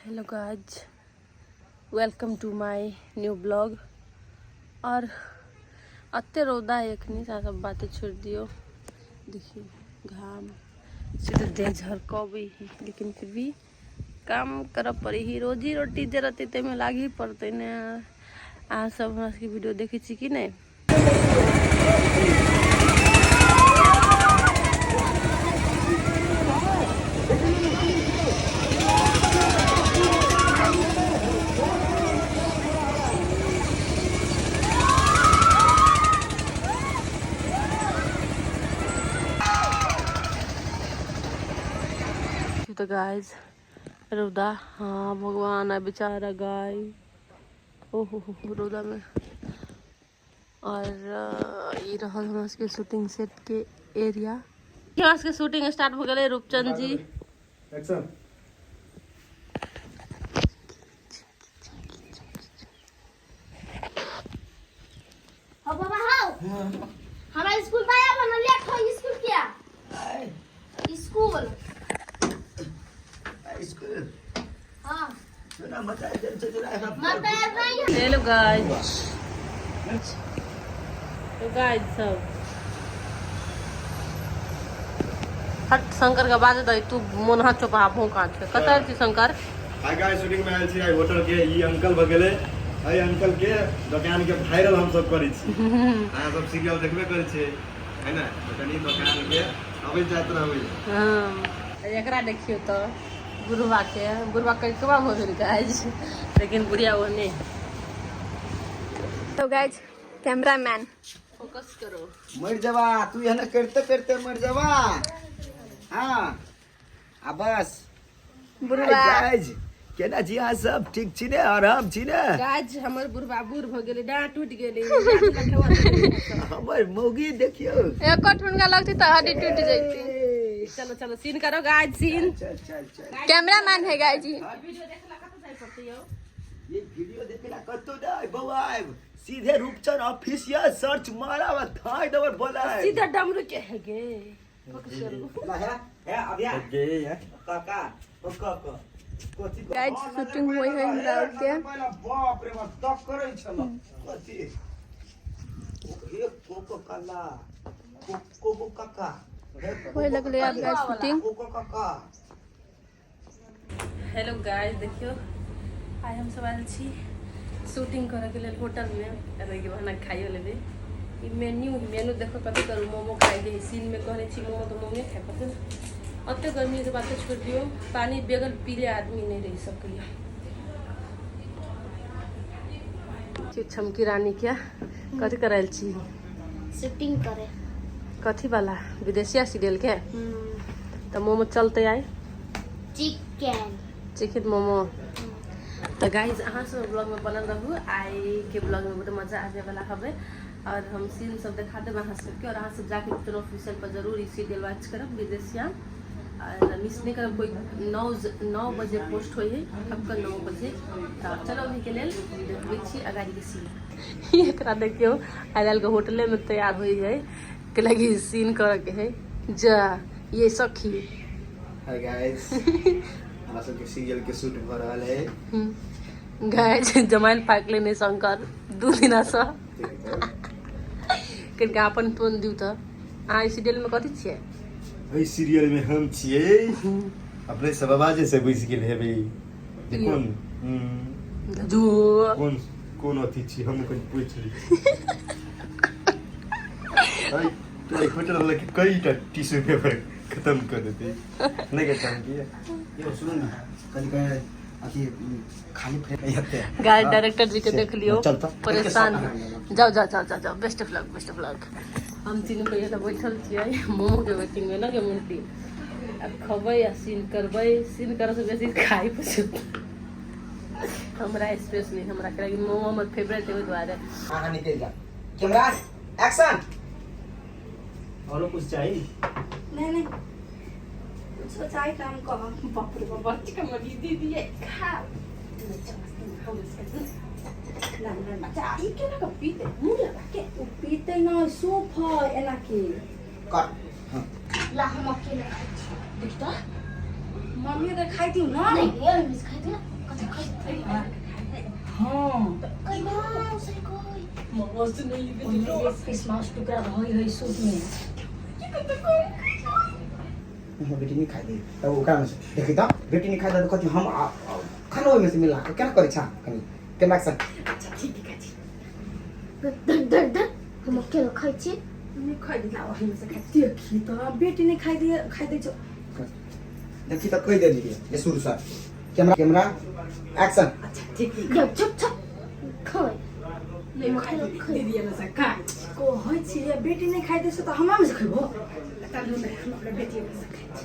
Hello guys, welcome to my new blog. और अते रौदा है एखनी, सब बातें छोड़ दियो। देखियो घाम सीधे देह झरकबै है, लेकिन फिर भी काम करऽ पड़ै है। रोजी रोटी जे रहतै ताहिमे लागही पड़तै ने। अहाँ सब हमरा सबके वीडियो देखै छी कि नहि? तो गाइस रौदा, हाँ भगवान है बेचारा गाय। ओहो हो हो रौदा में। और ई रहल हमरा सबके शूटिंग सेट के एरिया। हमरा सबके शूटिंग स्टार्ट हो गेलै। रूपचंद जी एक्शन। हो बाबा हो, हमरा स्कूल में आया ना, लेट हो स्कूल क्या स्कूल स्कूल। हाँ। सुना मत जल से चला। मत आया नहीं। हेलो गाइस, तो गाइस सब हट शंकर के बाजे दही तू मोन हाथ चोपा भोंका छै। कतऽ छी शंकर? हाय गाइस, शूटिंग में आयल छी आइ होटल के। ई अंकल भ गेलै। एहि अंकल के दोकान के वायरल हम सब करै छी। अहाँ सब सीरियल देखबे करै छियै है ने? तऽ कनि दोकान के अबैत जाइत रहबै। हाँ, एकरा देखियौ तऽ बुढ़वा के, बुढ़वा करिकबा भऽ गेल गाइस, लेकिन बुढ़िया ओ नहि। तो गाइस कैमरामैन फोकस करो। मर जबा तू, एहन करते करते मर जबा। हाँ आ बस बुढ़वा। गाइस, केना छी अहाँ सब? ठीक छी ने? आराम छी ने? गाइस, हमर बुढ़वा बूढ़ भऽ गेलै, डाँट टूटि गेलै। हमर मौगी देखियौ। एको ठुनका लगती तो हड्डी टूट जैती। चलो चलो, सीन करो गाइस, सीन। चल चल चल। कैमरामैन है गाइस जी। वीडियो देखला कतऽ जाइ पड़तै यौ? ये वीडियो देखेला कतौ नहि बौआ, आयब सीधे रूपचंद ऑफिशियल सर्च मारब आ थाई देबर बोलायब। सीधा डमरू के है गे, फोकस करू। ला है है अब या गे या काका ओ क क कथी? गाइस, शूटिंग होई है हमरा आर के। बाप रे बाप, तक करै छल कथी? हे कोको काला कोको काका। होए लगलै आब गाइस शूटिंग। कोको काका। हेलो गाइस, देखियौ आइ हम सब आयल छी शूटिंग करऽके लेल होटलमे। एहिके बहाना खाइयो लेबै। ई मेन्यू मेनू देखो, कथी करू? मोमो खाइके सीनमे कहने छी मोमो, तऽ मोमो खाइ पड़तै ने। एते गर्मी के बात छोड़ि दियौ, पानी बेगर पीले आदमी नहि रहि सकैए। छमकी रानी के कथी करायल छी? शूटिंग करे। कथी वाला? विदेशिया सीरियल के? तऽ मोमो चलतै आइ। चिकन। चिकन मोमो। तऽ गाइज, अहाँ सब ब्लॉगमे बनल रहू। आइ के ब्लॉगमे बहुत मजा आबे वाला हवे और हम सीन सब देखा देब अहाँ सबके। और अहाँ सब जाके मित्र ऑफिशियल पर जरूर ई सीरियल वॉच करब विदेशिया और मिस नहीं करब कोई। 9 बजे पोस्ट होइ है, ठक्कर 9 बजे। तऽ चलो, अभी के लेल देखबै छी अगाड़ीके सीन। एकरा देखियौ, आइ काल्हिके होटलेमे तैयार होइ है के लगी सीन करऽ के है। जा ये सखी। हाय गाइस, हमरा सबके सीरियल के शूट भऽ रहल है। गाइस, जमाइन पाकले नहि शंकर 2 दिनासँ। कनिका अपन टोन दिउ। तऽ अहाँ ई सीरियलमे कथी छियै? एहि सीरियल में हम छियै, अपने सब आवाजे से बुझि गेल हेबै जे कोन जो कोन कोन अथी छी। हम कनि पूछि लै छी। तो एक होटल वाला के कई टा टिश्यू पेपर खत्म कर देते नहीं के काम किया। यौ सुनू ने, कनि कनि अथी खाली फ्रेम हेतै। गाइस, डायरेक्टर जी के देख लियो। चल तऽ। परेशान है। जाओ जाओ जाओ जाओ जाओ, best of luck, best of luck. हम तीनू भैया लग बैठल छियै मोमो के वेटिंग में ना के मुंटी। आब खबै आ सीन करबै। सीन करऽ से बेसी खाइ पसंद हमरा, स्पेस नहीं हमरा, कियाकि मोमो हमर फेवरेट है, ओहि दुआरे। हाँ, निकल जा। Camera action. औरो कुछ चाहिए? नहीं नहीं, कुछ चाहे काम कहो। बाप रे बाप, बच्चे का मरी दीदी ये खा। अच्छा, ई केना के पीते मुंह लगा के? ओ पीते न, सूप है एना के। कट, हाँ। ला, हम अकेले खाइ छी। देख तऽ। मम्मी के खाई दियो ना। नहीं, ये मिस खाइ दे। मस्त नहीं ओहिमे एक पीस मांस टुकड़ा रहै है सूप में। हमर बेटी नहि खाइ दे तब ओकरामे से देखी तऽ बेटी नहि खाइ दे तऽ कथी हम खाना ओहिमे से मिला कऽ केना करै छा कनि केना से। अच्छा ठीक है काची। धर धर धर, हम अकेला खाइ छी। नहीं खाइ दे, ओहिमे से खाइ। देखी तऽ बेटी नहि खाइ दे, खाइ दै छौ। देखी तऽ कहि देलियै जे शुरूसँ कैमरा कैमरा एक्शन। अच्छा ठीक है। जब चुप चुप खाइ। नहीं खाइ दे दीदी, एमे से खाइ कहै छियै। बेटी नहि खाइ दै छै तऽ हमरा मे से खैबो। चलू ने, हम अपना बेटी मे से खाइ छी।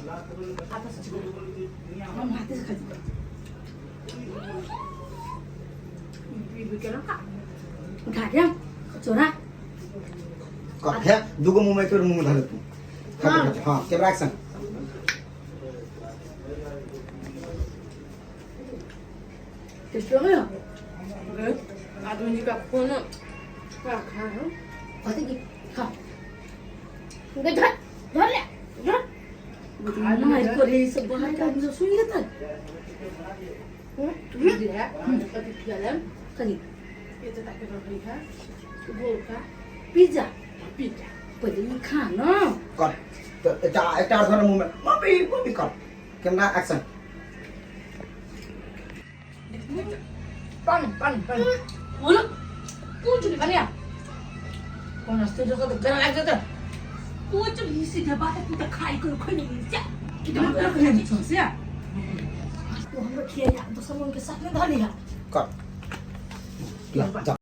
हाथ से छुबो, हम हाथे से खाइ छी। पी के ना खा, उठा के चोरा। कथे दूगो मुँह में एक बेर मुँह में धले तू खाते खाते। हाँ, कैमरा एक्शन। टेस्ट लगैया आदमी जी का फोन क्या खा है कथी की खा। गे धर धर ले धर। मारि करे ई सब बाहर के आदमी सब सुनि लेतै। कथी पिज्जा? पिज्जा पहिले ई खा न। कर तऽ एकटा एकटा आओर धर मुँह में, मम्मी मम्मी कर। Camera action. पानी पानी पानी बोलो कुछ नहीं बनिया कौन हंसते जो तो गला लग जाता कुछ भी सीधे बात है। तू तो खाई कर खोई नहीं जा कि तुम तो खाई छो से। तू हमरो खिया, दोसर मन के साथ में धर लिहा। कर ला जा।